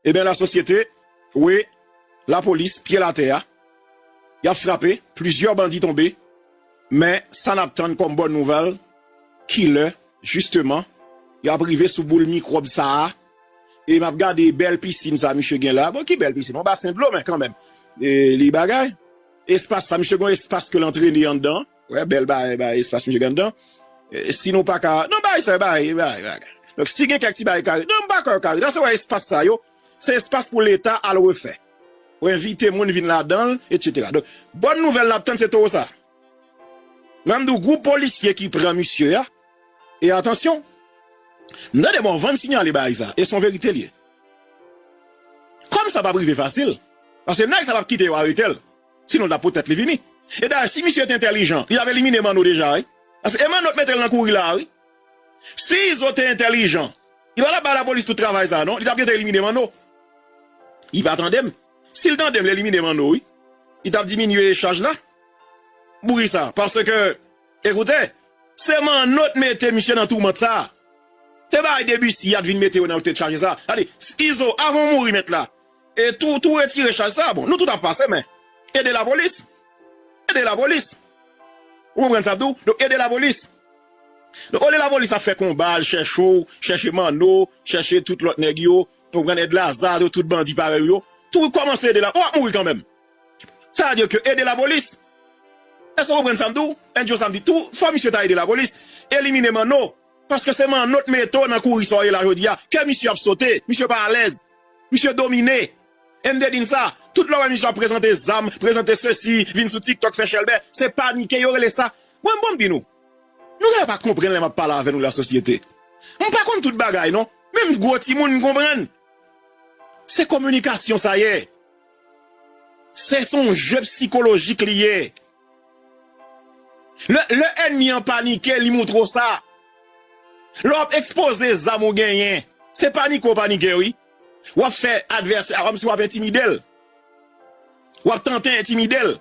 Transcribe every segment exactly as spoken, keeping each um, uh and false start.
Ebyen, lasosyete, wi, lapolis, pye l atè a, y ap frape, plizyè bandi tonbe, men sa n ap tann kòm bòn nouvèl, kilè, jisteman, y ap rive sou boul mikwòb sa a, e m ap gade bèl pisin sa misye gen la. Bon, ki bèl pisin? Yon basen dlo, men kanmenm. E li bagay. Espas sa, misye gen yon espas ke l antrene anndan. Wè, bèl bagay, bagay, espas misye gen anndan. E, si nou pa ka, non, bagay sa, bagay, bagay, bagay. Donk, si gen kèk ti bagay kare, non, m pa kwè yo kare. Nan se wè espas sa yo, se espas pou Leta al refè. Ou envite moun vin ladan l, etsetera. Donk, bòn nouvèl n ap tann se towo sa. Mwen m di w, gwoup polisye ki pran misye a, e atansyon, m tande Morvan sinyale bagay sa, e se yon verite l ye. Kòm sa p ap rive fasil, paske nèg sa p ap kite yo arete l, sinon l t ap poutèt li vini. E dayè, si misye te entèlijan, li t ap elimine Manno deja, wi. Paske e Manno t mete l nan kouri la, wi. Si Izo te entèlijan, li pa t ap bay lapolis tout travay sa, non. Li t ap gentan elimine Manno. Li pa tande m. Si l tande m, l elimine Manno, wi. Li t ap diminye chaj la. Poukisa? Paske, ekoute, se Manno t mete misye nan toumant sa. Se bagay Debussy a t vin mete yo nan tèt chaje sa. Gade, Izo, avan w mouri, mèt la. E tou, tou retire chaj sa. Bon, nou tout ap pase, men ede lapolis. Ede lapolis. Ou konprann sa m di w? Donk, ede lapolis. Donk, olye lapolis ap fè konba, al chèche w, chèche Manno, chèche tout lòt nèg yo, ou konprann, Èd Laza, tout bandi parèy ou yo, tou kòmanse ede la, w ap mouri kanmenm. Sa vle di ke ede lapolis. Èske w konprann sa m di w? Andrew sa m di tou, fò misye ta ede lapolis. Elimine Manno. Paske se Manno t mete w nan kouri sa w ye la jodi a. Kè misye ap sote. Misye pa alèz. Misye domine. E m te di n sa. Tout lè w wè misye ap prezante zam, prezante sesi, vin sou TikTok fè chèlbè, se panike yo rele sa. Mwen, bon, m di nou. Nou genlè pa konprann lè m ap pale avè nou lasosyete. M pa konn tout bagay, non. Menm gwo timoun, m konprann. Se kominikasyon sa ye. Se, se yon je sikolojik li ye. Lè, lè ènmi an panike, li montre w sa. Lè w ap ekspoze zam ou genyen, se panike w panike, wi. W ap fè advèsè a kòmsi w ap entimide l. W ap tante entimide l.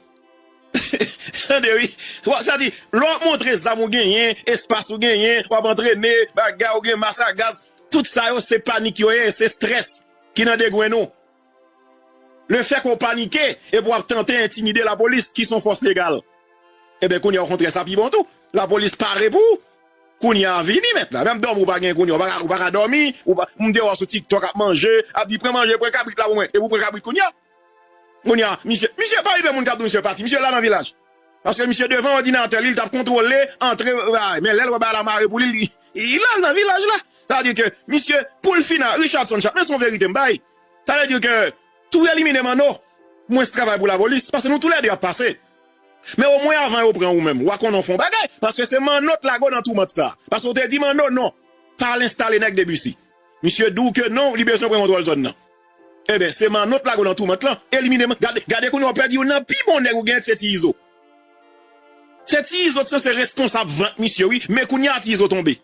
Tande, wi. W ap, sa di, lè w ap montre zam ou genyen, espas ou genyen, w ap antrene, bagay ou gen mas a gaz, tout sa yo se panik yo ye, se strès ki nan degrenn ou. Lefètke w panike, epi w ap tante entimide lapolis, ki se yon fòs legal. Ebyen, kounye a, okontrè, sa pi bon tou. Lapolis pare pou ou. Kounye a, vini, mèt la. Menm dòmi ou pa gen kounye a, ou pa ka, ou pa ka dòmi, ou pa, m te wè w sou TikTok ap manje, ap di, "Pran manje, pran kabrit la pou mwen." Epi w pran kabrit kounye a. Kounye a, misye, misye pa okipe moun k ap di misye pati, misye la nan vilaj. Paske misye devan òdinatè li, li t ap kontwole antre, bay, men lè l wè bagay la mare pou li, li, li la nan vilaj la. Sa vle di ke misye, pou l fini a, Richardson Chat, men se yon verite m bay. Sa vle di ke tou elimine Manno, mwens travay pou lapolis, paske nou toulède ap pase. Men omwen avan yo pran ou menm, w a konnen w fè yon bagay, paske se Manno t lage w nan toumant sa. Paske w te di Manno non, pa al enstale nèg Debussy. Misye di w ke non, li bezwen pran kontwòl zòn nan. Ebyen, se Manno t lage w nan toumant lan, elimine Manno. Gade, gade kounye a w pèdi youn nan pi bon nèg ou gen, se Ti Izo. Se Ti Izo t sanse responsab vant misye, wi, men kounye a Ti Izo tonbe.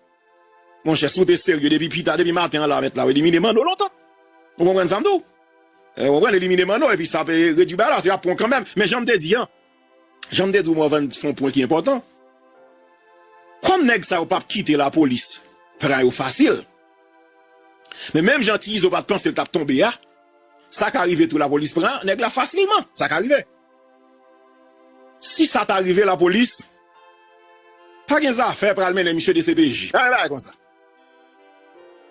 Monchè, si w te serye depi pita, depi maten an la, mèt la, w elimine Manno lontan. Ou konprann sa m di w? E, ou konprann, elimine Manno, epi sa pe redui bagay la, se ap pran kanmenm. Men jan m te di an, jan m te di w, Morvan fè yon pwen ki enpòtan. Kòm nèg sa yo p ap kite lapolis pran yo fasil. Men menm jan Ti Izo pa t panse l t ap tonbe a, sa ka rive tou lapolis pran nèg la fasilman. Sa ka rive. Si sa ta rive lapolis, pa gen zafè pral mennen misye D C P J. Pa gen bagay konsa.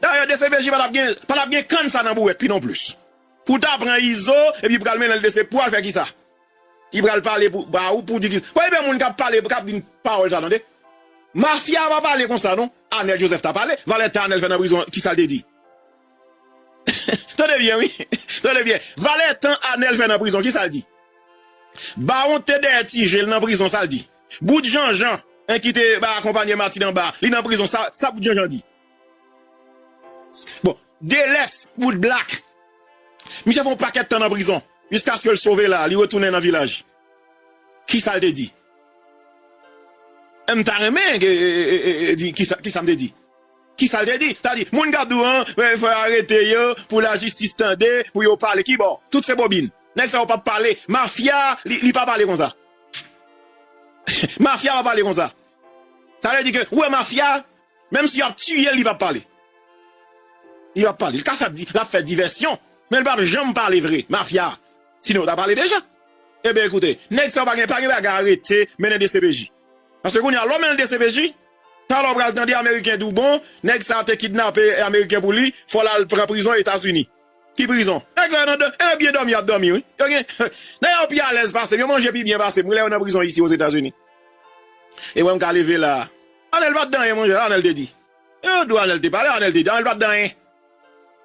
Dayè, D C P J pa t ap gen, pa t ap gen kann sa nan bouwèt li non plis. Pou ta pran Izo, epi pral mennen l D C P, pou al fè kisa? Li pral pale pou, ba ou pou di ki. Bon, ebyen moun k ap pale, k ap di n pawòl sa, tande. Mafya pa pale konsa, non. Anèl Joseph ta pale. Valè tan Anèl fè nan prizon, kisa l te di? Tande byen, wi. Tande byen. Valè tan Anèl fè nan prizon, kisa l di? Bawon te dèyè ti je l nan prizon, sa l di? Bout Janjan, en ki te ba akonpanye Martine anba, li nan prizon, sa, sa Bout Janjan di? Bon, Delès, Bout Blak. Misye fè yon pakèt tan nan prizon, jiskaske l sove la, li retounen nan vilaj. Kisa l te di? M ta renmen, e, e, e, e, e, di, kisa, kisa m te di? Kisa l te di? Sa di, moun k ap di w, an, fò yo arete yo, pou lajistis tande, pou yo pale. Kibò? Tout se bobin. Nèg sa yo p ap pale. Mafya, li, li pa pale konsa. Mafya pa pale konsa. Sa vle di ke, ou wè mafya, menm si y ap tiye l, li p ap pale. Li p ap pale. Li ka fè di, l ap fè divèsyon. Men l p ap janm pale vre, mafya. Sinon, yo ta pale deja. Ebyen, ekoute, nèg sa yo pa gen, pa gen bagay arete, mennen D C P J. Paske kounye a, lè w mennen D C P J, talè w pral tande Ameriken di w, bon, nèg sa te kidnape Ameriken pou li, fò l al pran prizon Etazini. Ki prizon? Nèg sa yo nan, nan byen dòmi y ap dòmi, wi. Yo gen, nèg yo pi alèz pase m, yo manje pi byen pase m, wi, lè yo nan prizon isi Ozetazini. E wè m ka leve la. Anèl pa t dan anyen, monchè, Anèl te di. Yo di w Anèl te pale, Anèl te di, Anèl pa t dan anyen.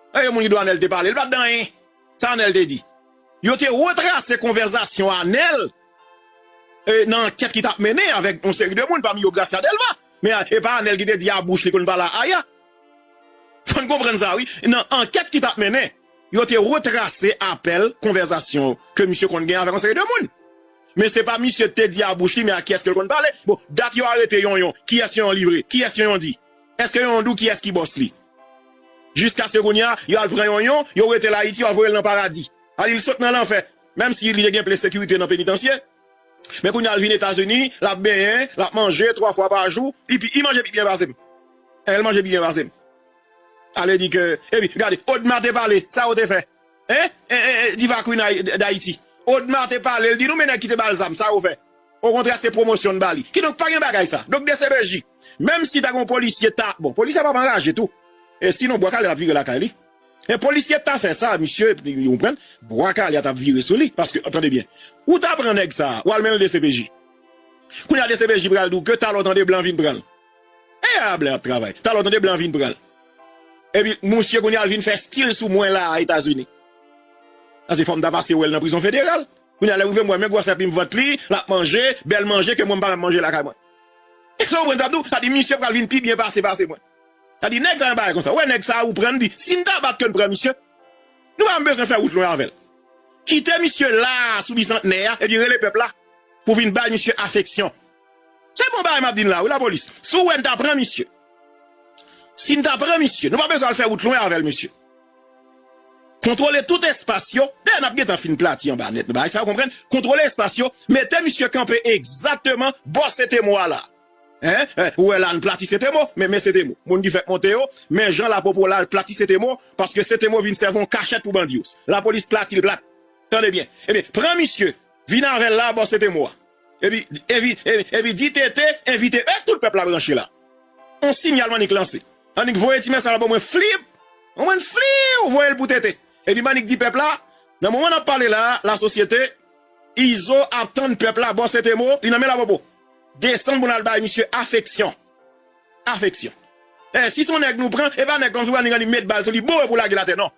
E yo moun ki di w Anèl te pale, li pa t dan anyen. Sa Anèl te di. Yo te retrase konvèsasyon Anèl e, nan ankèt ki t ap mennen avèk yon seri de moun, pami yo Gracia Delva. Men e pa Anèl ki te di a bouch li konn pale a Aya. Fò n konprann sa, wi. Nan ankèt ki t ap mennen, yo te retrase apèl, konvèsasyon ke misye konn gen avèk yon seri de moun. Men se pa misye te di a bouch li, men a kiyès ke l konn pale. Bon, dat yo arete Yonyon, kiyès Yonyon livre? Kiyès Yonyon di? Èske Yonyon di w kiyès ki bòs li? Jiskaske kounye a, yo al pran Yonyon, yo rete l Ayiti, yo al voye l nan paradi. Sa di l sot nan lanfè. Menm si li te gen plis sekirite nan penitansye, men kounye a l vin Etazini, l ap benyen, l ap manje twa fwa pa jou, li pi, li manje pi byen pase m. Eh, l manje pi byen pase m. Ale di ke, epi, gade, Odma te pale, sa yo te fè? Hein? Eh, eh, eh, Diva Queen Ay-, d'Haïti. Odma te pale, l di nou men nèg ki te ba l zam, sa yo fè? Okontrè, se pwomosyon n ba li. Kidonk, pa gen bagay sa. Donk, D C P J, menm si ta gen yon polisye ta, bon, polisye a p ap anraje tou. E sinon, Bwa Kale ap vire lakay li. E polisye ta fè sa, misye, ou konprann, Bwa Kale a t ap vire sou li. Paske, tande byen, ou ta pran nèg sa, ou al mennen l D C P J. Kounye a D C P J pral di w ke talè w tande blan vin pran l. E a blan ap travay. Talè w tande blan vin pran l. Epi, misye kounye a l vin fè stil sou mwen la a Etazini. Sa se fò m ta pase wè l nan prizon federal. Kounye a lè rive m wè men gwosè plim vant li, l ap manje, bèl manje ke mwen m pa menm manje lakay mwen. Èske w konprann sa m di w? Sa di misye pral vin pi byen pase pase mwen. Sa di nèg sa yon bagay konsa. Wè nèg sa ou pran m di, si n ta bat ke n pran misye, nou pa menm bezwen fè wout lwen avè l. Kite misye la a sou Bisantnè a, epi rele pèp la pou vin bay misye afeksyon. Se bon bagay m ap di n la, wi, lapolis. Si w wè n ta pran misye, si n ta pran misye, nou pa bezwen al fè wout lwen avè l, mesye. Kontwole tout espas yo. Dayè, n ap gentan fin plati anba nèt. Bagay sa yo konprann. Kontwole espas yo. Mete misye kanpe egzakteman bò Setemo a la. Hein? Eh, ou wè la, n plati Setemo. Men, men Setemo. Moun ki fèk monte yo. Men jan lapopo la, l plati Setemo. Paske Setemo vin sèvi yon kachèt pou bandi yo. Lapolis plati l plat. Tande byen. Ebyen, pran misye. Vin avè l la, bò Setemo a. Epi, epi, epi, epi di Tete, envite, e tout pèp la branche la. On sinyal m annik lanse. Annik voye ti mesaj la ban mwen flip. Ban mwen flip, voye l pou Tete. Epi m annik di pèp la, nan moman n ap pale la, lasosyete, Izo ap tann pèp la, bò Setemo, li nan men lapopo. Desann pou n al bay misye afeksyon. Afeksyon. Eh, si se yon nèg nou pran, e pa nèg kòmsi w annik annik met bal sou li, boure pou lage l atè, non.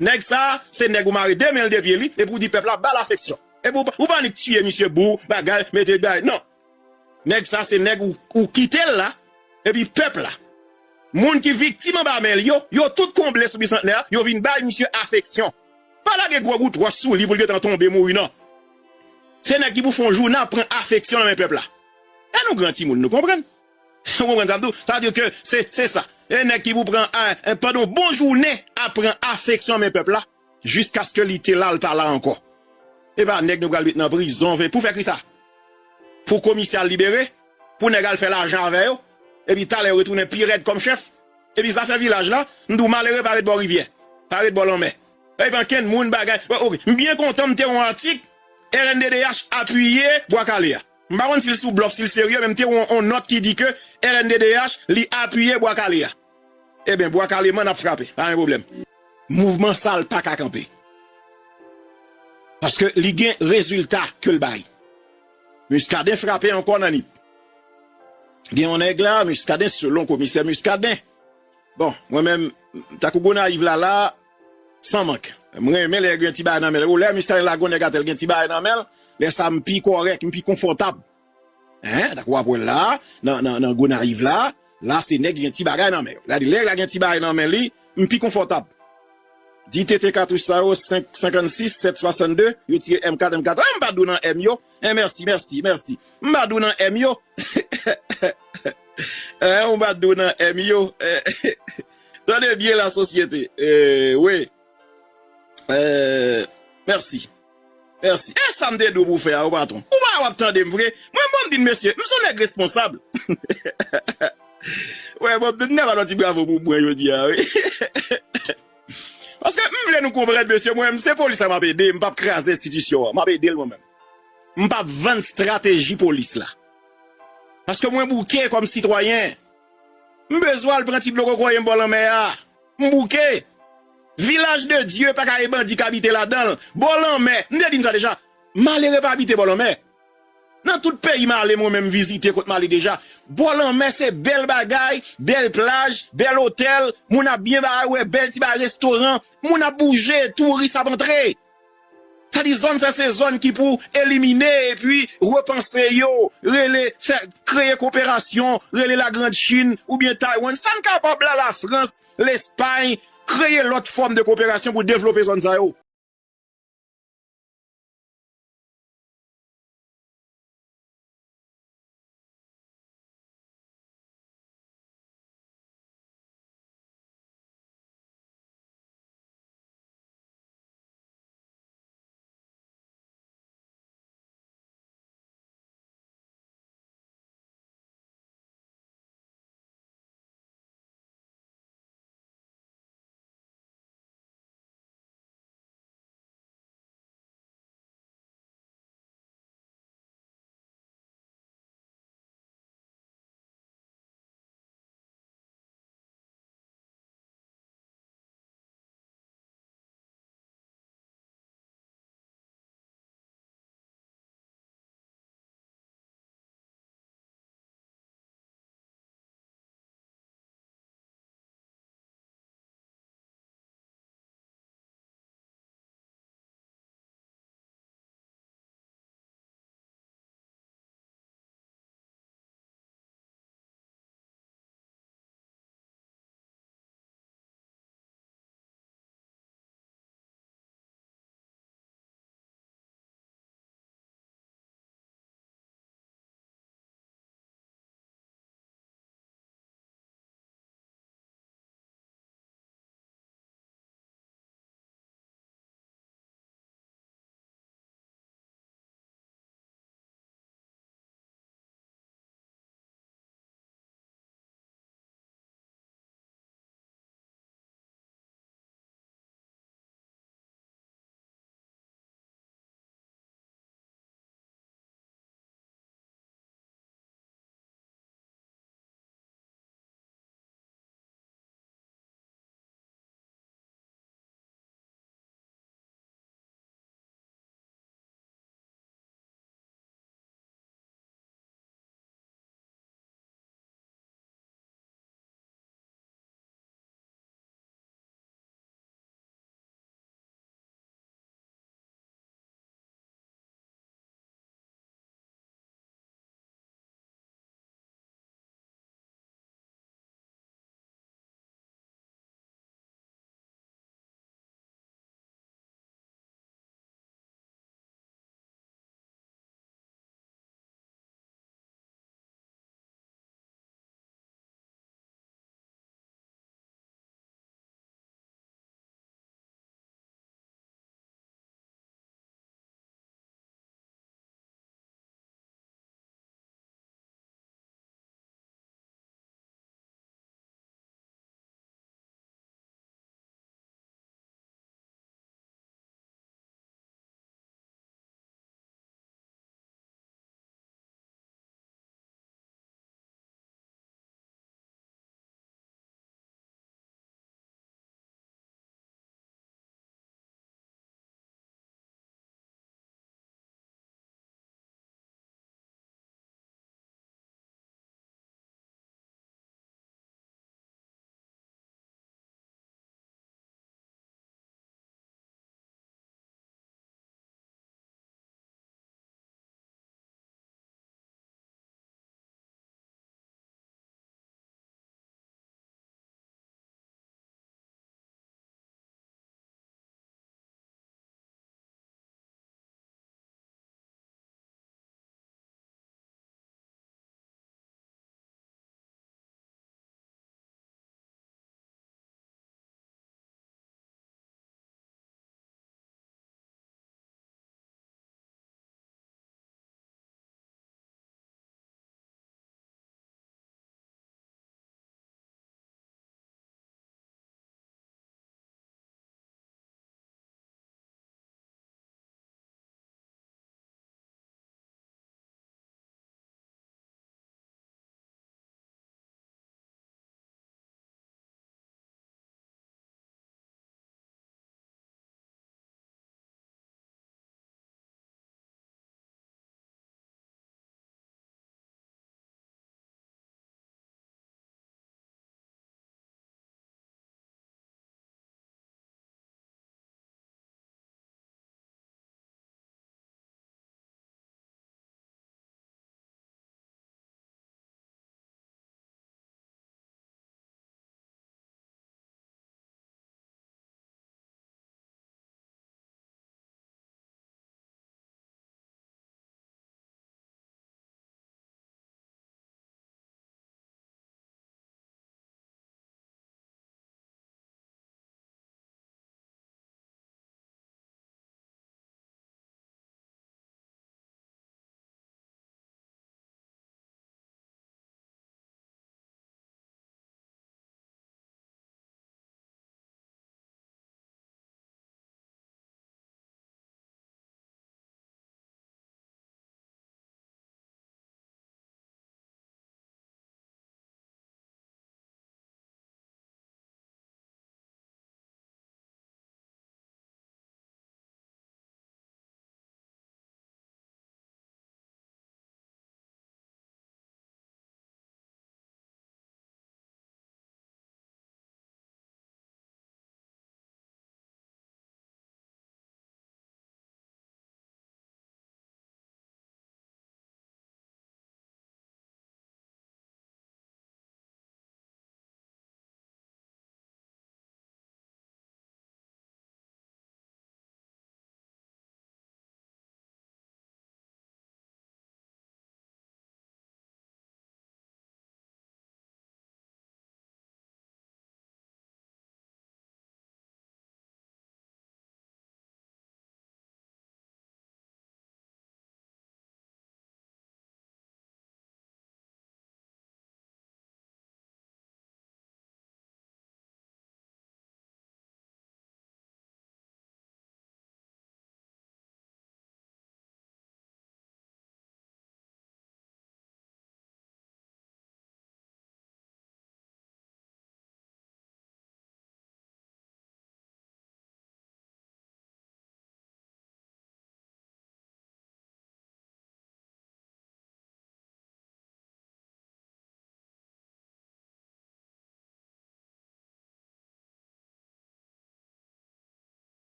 Nèg sa, se nèg ou mare de men l de pye li, epi w di pèp la ba l afeksyon. Epi w pa, ou pa annik tiye misye bou, bagay, mete bagay, non. Nèg sa, se nèg ou, ou kite l la, epi pèp la. Moun ki viktim anba men l yo, yo tout konble sou Bisantnè a, yo vin bay misye afeksyon. Pa lage gwo goutwòch sou li pou l gentan tonbe mouri, non. Se nèg ki pou fè yon jounen ap pran afeksyon nan men pèp la. E nou gran timoun, nou konprann? Ou konprann sa m di w? Sa vle di ke se, se sa. E nèg ki pou pran, a, e, pandan yon bon jounen ap pran afeksyon men pèp la, jiskaske li te la, l pa la ankò. E pa nèg nou pral met nan prizon, pou fè kisa? Pou komisè al libere? Pou nèg al fè lajan avè yo? Epi talè yo retounen pi rèd kòm chèf? Epi zafè vilaj la, m di w malere pa ret bò rivyè, pa ret bò lanmè. Epi ankenn moun bagay. Oke, m byen kontan m te wè yon atik, R N D D H apiye Bwa Kale a. M pa konn si l sou blòf, si l serye, men m te wè yon, yon nòt ki di ke R N D D H, li apiye Bwa Kale a. Ebyen, Bwa Kale man ap frape, pa gen pwoblèm. Mouvman sa l pa ka kanpe. Paske li gen rezilta ke l bay. Muscadin frape ankò nan Nip. Gen yon nèg la, Muscadin, selon komisè Muscadin. Bon, mwen menm, tankou Gonayiv la, la, san mank. M renmen lè gen ti bagay nan men l. Ou lè Muscadin lage yon nèg atè l gen ti bagay nan men l, lè sa m pi kòrèk, m pi konfòtab. Hein? Tankou w ap wè l la, nan, nan, nan Gonayiv la, la se nèg ki gen ti bagay nan men yo. Gade, lè la gen ti bagay nan men li, m pi konfòtab. Di T T katouch sa yo, senk, senkannsis, sèt, swasannde, yo tire M kat, M kat. Ah, m pa di w nan M yo. Eh, mèsi, mèsi, mèsi. M pa di w nan M yo. Eh, m pa di w nan M yo. Eh, tande byen lasosyete. Eh, wi. Eh, mèsi. Mèsi. E sa m te di w pou w fè a, wi, patwon? Ou pa w ap tande m vre? Mwen, Bob Dean, mesye, m se yon nèg responsab. Wè, Bob Dean, n ap ba l yon ti bravo pou mwen jodi a, wi. Paske m vle nou konprann, mesye, mwen menm se polis la m ap ede, m p ap kraze enstitisyon an, m ap ede l mwen menm. M p ap vann estrateji polis la. Paske mwen bouke kòm sitwayen. M bezwen al pran ti dlo kokoye m bò lanmè a. M bouke. Vilaj de Dye pa ka gen bandi k abite ladan l. Bò lanmè, m te di n sa deja, malere pa abite bò lanmè. Nan tout peyi m ale, mwen menm vizite kot m ale deja. Bò lanmè se bèl bagay, bèl plaj, bèl otèl, moun ap byen bagay, wè bèl ti bagay restoran, moun ap bouje, touris ap antre. Sa di zòn sa se zòn ki pou elimine epi repanse yo, rele, fè, kreye koperasyon, rele Lagrand Chin oubyen Taiwan. Sa n kapab la, Lafrans, Lespay, kreye lòt fòm de koperasyon pou devlope zòn sa yo.